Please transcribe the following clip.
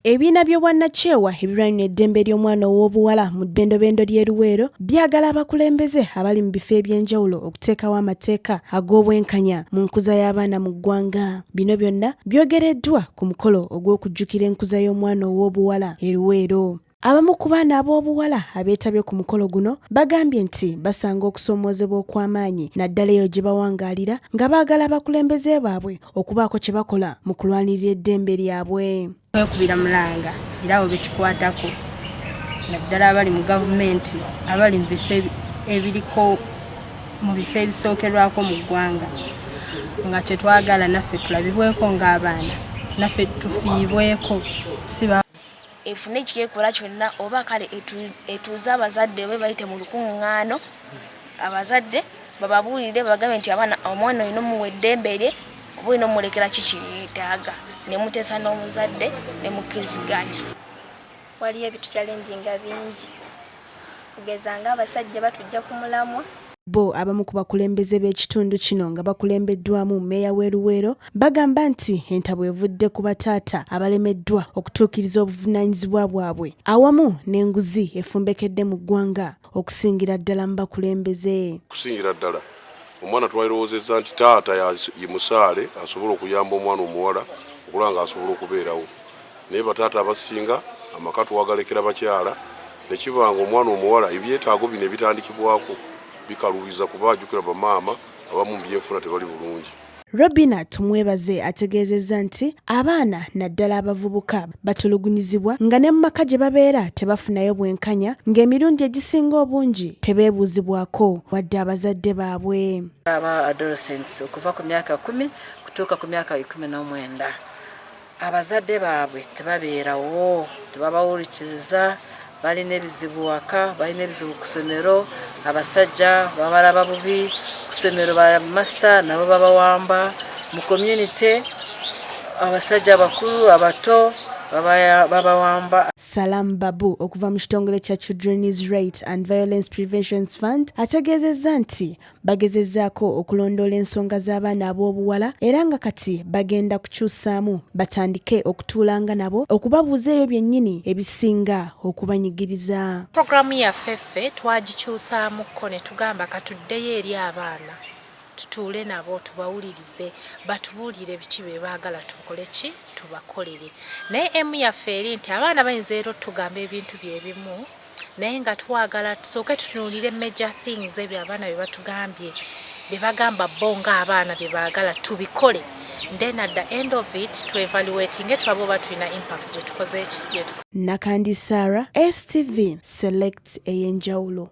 Ebibiina by'obwannakyewa ebirwanirira eddembe ly'omwana ow'obuwala mu bbendobendo ly'e Luweero byagala abakulembeze abali mu bifo eby'enjawulo okuteekawo amateeka ag'obwenkanya mu nkuza y'abaana mu ggwanga. Bino byonna byogereddwa ku mukolo ogw'okujjukira enkuza y'omwana ow'obuwala e Luweero. Abamu ku baana ab'obuwala abeetabye ku mukolo guno bagambye nti basanga okusoomoozebwa okw'amaanyi naddala eyo gye bawangaalira nga baagala abakulembeze baabwe okubaako kye bakola mu kulwanirira eddembe lyabwe. Kwekubira mulanga era abo bekikwatako naddala abali mu gavumenti, abali mu bifo ebiriko, mu bifo ebisookerwako mu ggwanga, nga kye twagala naffe tulabibweko ng'abaana, naffe tufiibweko si Efune kyekola kyonna oba kale etuuze abazadde oba bayite mu lukuŋŋaano, abazadde bababuulire, bagambe nti abaana, omwana olina omuwa eddembe lye oba olina omulekera ki kyeyeetaaga, ne muteesa n'omuzadde ne mukkiriziganya. Waliyo ebituchallenginga bingi, kugeza ng'abasajja batujja ku mulamwa. Bo abamu ku bakulembeze b'ekitundu kino nga bakulembeddwamu mmeeya w'e Luweero bagamba nti entabwe evudde ku bataata abalemeddwa okutuukiriza obuvunaanyizibwa bwabwe awamu n'enguzi efumbekedde mu ggwanga okusingira ddala mu bakulembeze. Okusingira ddala omwana twalirowoozezza nti taata ye musaale asobola okuyamba omwana omuwala okulaba ng'asobola okubeerawo, naye bataata abasinga amaka twagalekera bakyala ne kiba nga omwana omuwala ebyetaago bino ebitandikibwako bikaluubiza kuba ajjukira bamaama abamu mu byenfuna tebali bulungi. Robina Tumwebaze ategeezezza nti abaana naddala abavubuka batulugunyizibwa nga ne mu maka gye babeera tebafunayo bwenkanya ng'emirundi egisinga obungi tebeebuuzibwako wadde abazadde baabwe. Aba adolescents okuva ku myaka 10 kutuuka ku myaka 19, abazadde baabwe tebabeerawo, tebabawulikiriza, balina ebizibu waka, balina ebizibu ku ssomero, abasajja babalaba bubi ku ssomero, ba masita nabo babawamba mu community, abasajja abakulu, abato babawamba. Salam Babu okuva mu kitongole kya Children's Right and Violence Prevention Fund ategeezezza nti bagezezzaako okulondoola ensonga z'abaana ab'obuwala era nga kati bagenda kukyusaamu batandike okutuulanga nabo okubabuuza ebyo byennyini ebisinga okubanyigiriza. Puroguramu yaffe ffe twagikyusaamukko ne tugamba katuddeyo eri abaana tutuule nabo, tubawulirize, batubuulire biki bye baagala tukole ki tubakolere. Naye emu yaffe eri nti abaana bayinza era otugamba ebintu bye bimu, naye nga twagala tusooke tutunuulire major things ebyo abaana bye batugambye, bye bagamba bo ng'abaana bye baagala tubikole, then at the end of it tuevaluatinge tulabe oba tulina impact gye tukoze ki. Nakandi Sarah, STV Select ey'enjawulo.